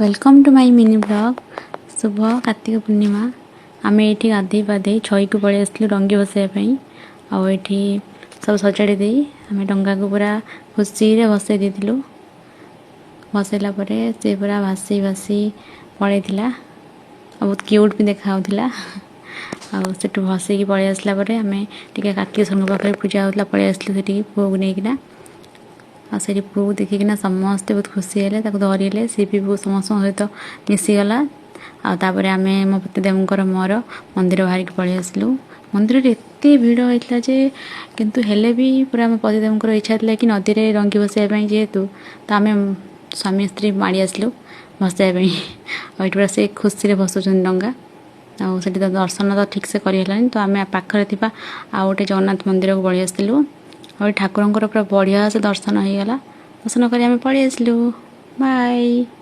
Welcome to my mini vlog. Shubh Kartik Purnima. ଆମେ ଏଇଠି ଗାଧେଇ ପାଧେଇ ଛଇକୁ ପଳେଇ ଆସିଥିଲୁ ଡଙ୍ଗି ଭସେଇବା ପାଇଁ। ଆଉ ଏଇଠି ସବୁ ସଜାଡ଼ି ଦେଇ ଆମେ ଡଙ୍ଗାକୁ ପୁରା ଖୁସିରେ ଭସେଇ ଦେଇଥିଲୁ। ଭସେଇଲା ପରେ ସେ ପୁରା ଭାସି ଭାସି ପଳେଇଥିଲା ଆଉ ବହୁତ କ୍ୟୁଟ୍ ବି ଦେଖାଯାଉଥିଲା। ଆଉ ସେଠୁ ଭସେଇକି ପଳେଇ ଆସିଲା ପରେ ଆମେ ଟିକେ କାର୍ତ୍ତିକେଶ୍ୱରଙ୍କ ପାଖରେ ପୂଜା ହେଉଥିଲା, ପଳେଇ ଆସିଲୁ ସେଠିକି ପୁଅକୁ ନେଇକିନା। ଆଉ ସେଇଠି ପୁଅକୁ ଦେଖିକିନା ସମସ୍ତେ ବହୁତ ଖୁସି ହେଲେ, ତାକୁ ଧରିଲେ, ସିଏ ବି ବହୁତ ସମସ୍ତଙ୍କ ସହିତ ମିଶିଗଲା। ଆଉ ତାପରେ ଆମେ ମୋ ପତିଦେବଙ୍କର ମୋର ମନ୍ଦିର ବାହାରିକି ପଳେଇ ଆସିଲୁ। ମନ୍ଦିରରେ ଏତେ ଭିଡ଼ ହେଇଥିଲା ଯେ, କିନ୍ତୁ ହେଲେ ବି ପୁରା ମୋ ପତିଦେବଙ୍କର ଇଚ୍ଛା ଥିଲା କି ନଦୀରେ ଡଙ୍ଗି ଭସେଇବା ପାଇଁ ଯେହେତୁ, ତ ଆମେ ସ୍ୱାମୀ ସ୍ତ୍ରୀ ମାଡ଼ି ଆସିଲୁ ଭସେଇବା ପାଇଁ। ଆଉ ଏଠି ପୁରା ସେ ଖୁସିରେ ଭସଉଛନ୍ତି ଡଙ୍ଗା। ଆଉ ସେଠି ତ ଦର୍ଶନ ତ ଠିକ୍ସେ କରିହେଲାନି, ତ ଆମେ ପାଖରେ ଥିବା ଆଉ ଗୋଟେ ଜଗନ୍ନାଥ ମନ୍ଦିରକୁ ପଳେଇ ଆସିଥିଲୁ। ଆଉ ଏଠି ଠାକୁରଙ୍କର ପୁରା ବଢ଼ିଆ ସେ ଦର୍ଶନ ହେଇଗଲା। ଦର୍ଶନ କରି ଆମେ ପଳେଇ ଆସିଲୁ। ବାଏ।